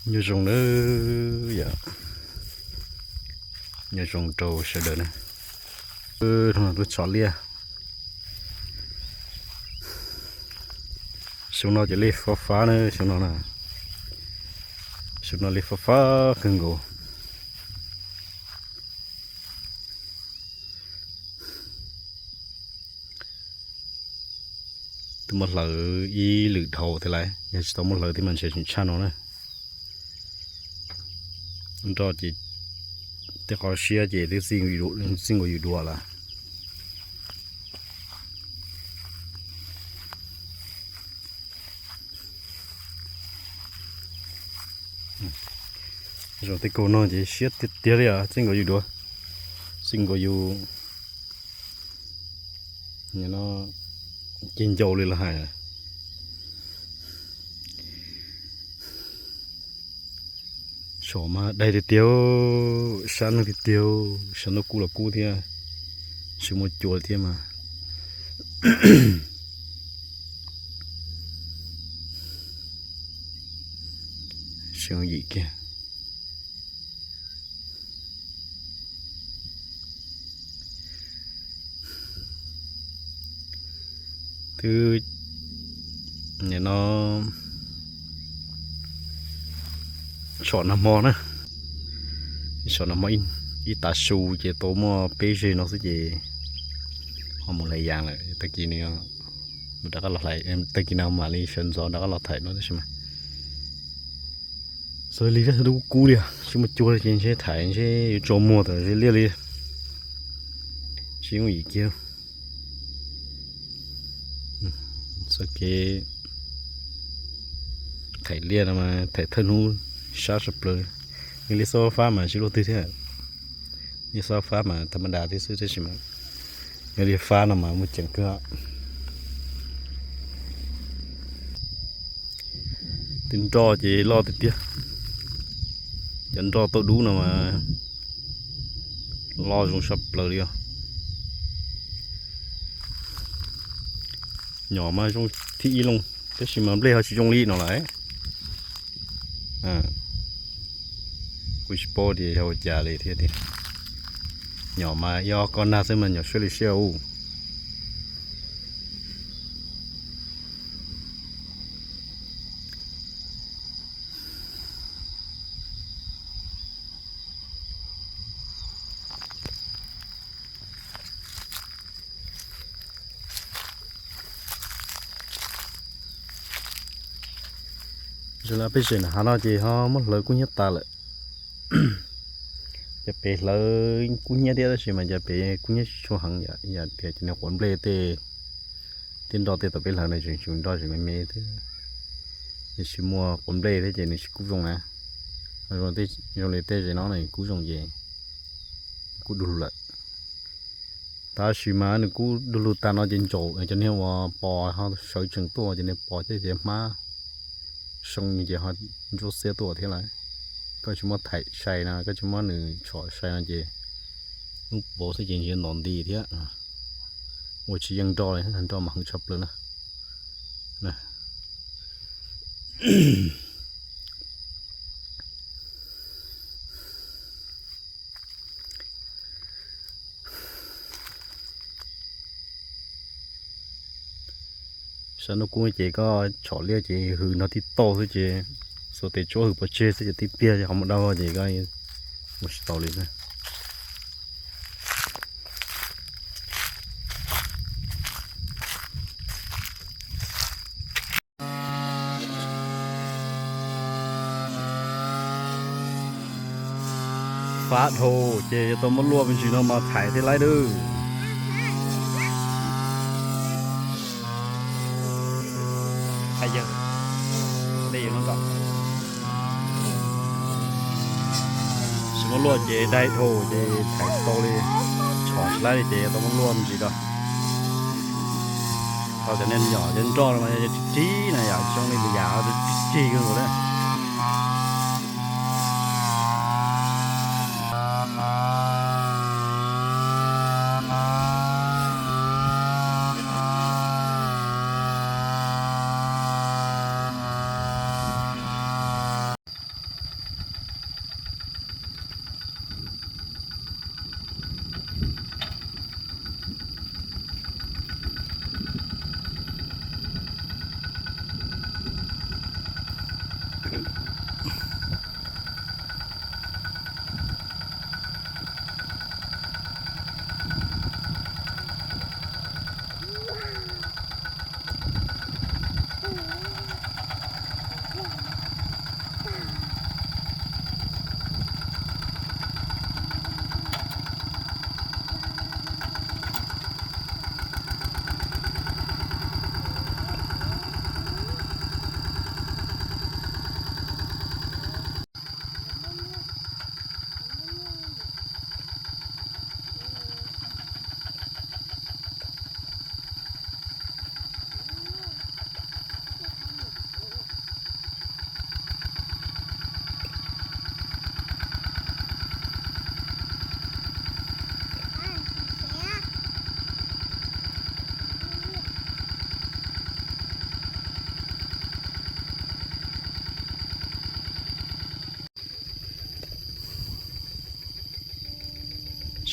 Nyob zoo na, yom, nyob zoo rau sawv daws na. Lub tshom liaj, xyoo no ces liaj fab fab na, xyoo no na, xyoo no liaj fab fab kawg nkaus. Twb muab hlawv ib lwm dhau thiab lawm, yog tsis tau muab hlawv thiab mas ntshe tseem tshaj no na. Nroj ces tej qhov siab ces twb txij nkaus yus dua lawm. Zoo tej kaug no ces siab tiag tiag li os, txij nkaus yus dua, txij nkaus yus no ceg ncau li los hais. Tsom mas dai tiag tiag, sab neeg tiag tiag, sab ntuj kub los kub thiab, tsis muaj cua thiab mas. Sib yim kiag. Twb nim no tsom nag hmo na, tsom nag hmo ib tav su ces tau muaj peb zeg no xwb ces ho mus hlais yas lawm. Tag kis no rov qab los hlais, tag kis no mam li sawv ntxov rov qab los thaim no tab sis mas xav li zaj twb kub kub li, tsis muaj cua li ces ntshe thaim ntshe yuav tsaus muag tam zeb liaj li, tsis yooj yim kiag. Txoj kev thaim liaj no mas thaim thawj hnub sab sab plaws, yog liaj xob fab mas tsis luaj twg thiab. Liaj xob fab mas tham ma das thiab xwb tab sis mas yog liaj fab no mas muaj ceem kawg. Tej nroj ces loj tiag tiag, cov nroj tauj dub no mas loj zoo sab plaws li os. Nyom mas zoo thib ib loo, tab sis mas nplej ho tsis zoo li no lawm. Kuv tsis paub tias yog ua cas li thiab tiag. Nyom mas ib ob koj nag xwb mas nyom siab li siab ub. Zoo li peb zeem hav no ces ho muab hlawv kub hnyiab tas lawm. Cov pem hlawv kub hnyiab thiab tab sis mas cov pem kub hnyiab tsis tshua heev, yam tias cov niag quav nplej tej, tej nroj tej tom peb hlawv na tseem tsum nroj tseem me me thiab, nws tsis muaj quav nplej thiab ces nws tsis kub zoo na. Zoo li tej zem no nws kub zoo ces kub du lug lawm. Tab sis mas nws kub du lug tag no ces ntsaum cov niag uas pos ho sawv tsees tuaj ces niag pos thiab ces hmab soo ces ho ntsuab xiab tuaj thiab lawm. Koj tsis muab thaim sai no, koj tsis muab nws tshom sai no ces lub pov xwb ces ntshe ntom nti thiab. Ua tsis yeej nroj li, nroj mas heev tshaj plaws na. Sab hnub kub ces koj tshom liaj ces hws nrog tib tauj xwb ces xuas tes tsuab hws pov tseg xwb ces tib pliag qhov muag dawb ces koj ua tsis tau li xwb. Fab dhau ces yuav tau muab luaj me ntsis no mas thaim thiaj laib dwb. Tsis muab luaj ces dai dhau ces thaim tsis tau li, tshom tsis laib li ces yuav tau muab luaj me ntsis ko. Thaum cov niag nyom cov nroj no mas rig rig na yom, zoo li yam rig rig kawg nkaus li.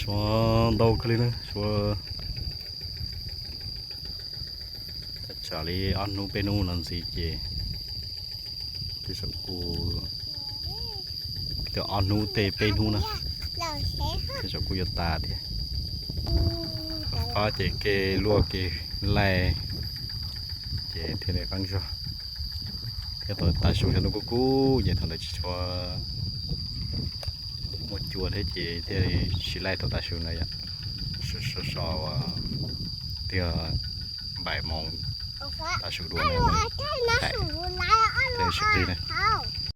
Suav ntau kawg li na, suav txog li ob hnub peb hnub no ntxiv ces tej zaum kuj, ob hnub tej peb hnub na, tej zaum kuj yuav tas thiab. Fab ces kev luaj kev laij ces thiaj li qeeb zog, thiab thaum tav su xyov ntuj kub kub ces thaum ntawd tsis tshua muaj cua thiab ces thiaj li tsis laij thaum tav su na yom. So so so tiag, npaim moos tav su dua na, thiaj li sib plig na.